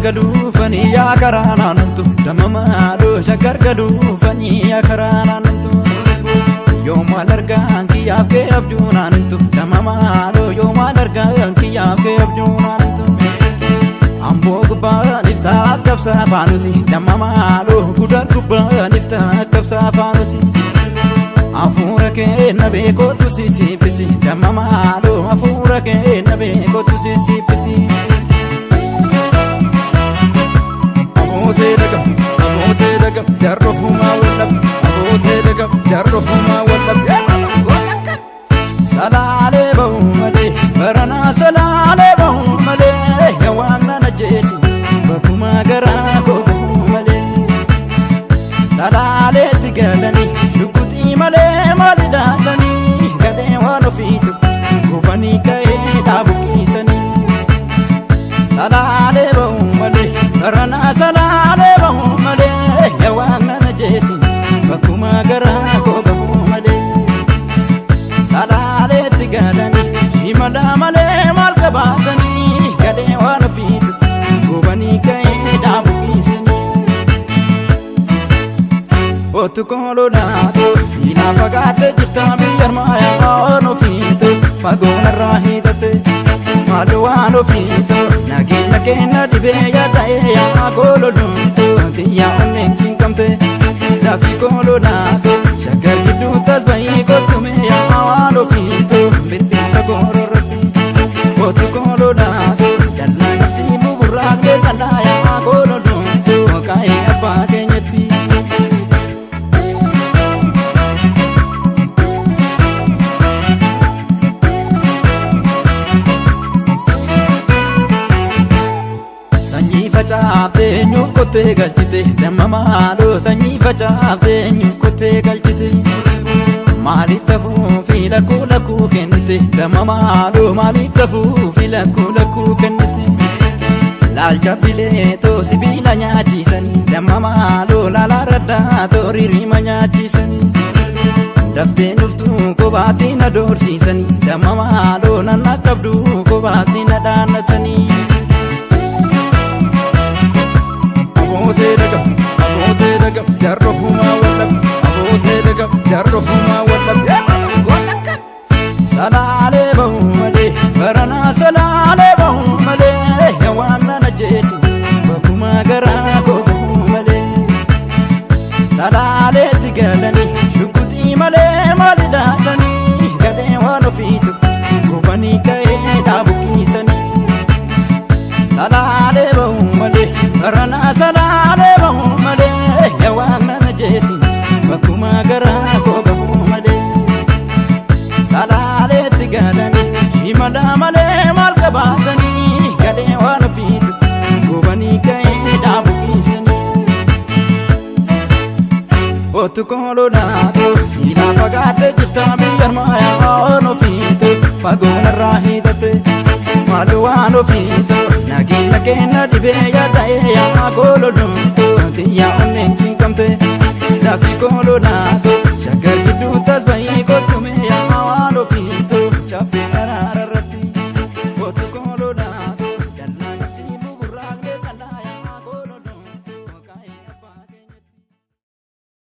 galuufanii yaa karaa naanntu damma maaloo shaggar galuufanii yaa karaa naanntu yoo maal argaan kiyyaaf kee abjuu naanntu damma maaloo yoo maal argaan kiyyaaf kee abjuu naanntu Amboo gubbaan iftaa qabsaa faanusi damma maaloo gudar gubbaan iftaa qabsaa faanusi Afuura kee na beekootu sisiifisi damma maaloo afuura kee na beekootu sisiifisi. Abootee dagam, abootee dagam, jarrofumaa wallab, abootee dagam, jarrofumaa wallab. Salaalee ba'u malee baranaa salaalee ba'u malee yawaan na ajjeesi bakkuma garaa koo ga'u malee. Salaaleetti galanii shukuxii malee maali daatanii gadhee waan ofiitu gubanii ka'ee dhaabuqiisanii. Salaalee ba'u malee baranaa salaalee ba'u malee yawaan na ajjeesi bakkuma garaa koo ga'u malee. Salaaleetti galanii shimala malee maal qabaatanii gadhee waan ofiitu gubanii ka'ee dhaabuqiisanii. Otu koololaatu siinaa fagaattee jirta biyya armaayaa waan ofiitu fagoon irraa hiixatte maal waan ofiitu nageenya keenya dhibee yaada'ee yaa koololumtu xiyyaa onneen cinqamte dafii koololaatu shaggar gidduu tasba'ii kottume yaa waan ofiitu birbirsa goororratti otu koololaatu dallaa qabsii buburraaqlee dallaa yaa koololumtu kaa'ee abbaa keenyatti. Sanyii facaaftee eenyu qottee galchite damma maaloo sanyii facaaftee eenyu qottee galchite maalitti hafuufi lakkuu lakkuu kennite damma maaloo maalitti hafuufi lakkuu lakkuu kennite laalcha bileetoo sibiila nyaachisanii damma maaloo laalaa raddaatoo ririma nyaachisanii daftee dhuftuu kophaatti na doorsiisanii damma maaloo nanna qabduu kophaatti na dhaannatanii. Abootee dagam, abootee dagam, jarrofumaa wallab, abootee dagam, jarrofumaa wallab. Salaalee ba'u malee baranaa salaalee ba'u malee yawaan na ajjeesi bakkuma garaa koo ga'u malee. Salaaleetti galanii shukuxii malee maali daatanii gadhee waan ofiitu gubanii ka'ee dhaabuqiisanii. Salaalee ba'u malee baranaa salaalee ba'u malee yawaan na ajjeesi bakkuma garaa koo ga'u malee. Salaaleetti galanii shimala malee maal qabaatanii gadhee waan ofiitu gubanii ka'ee dhaabuqiisanii. Otu koololaatu siinaa fagaattee jirta biyya armaayaa waan ofiitu fagoon irraa hiixatte maal waan ofiitu nageenya keenya dhibee yaada'ee yaa koololumtu xiyyaa onneen cinqamte dafii koololaatu.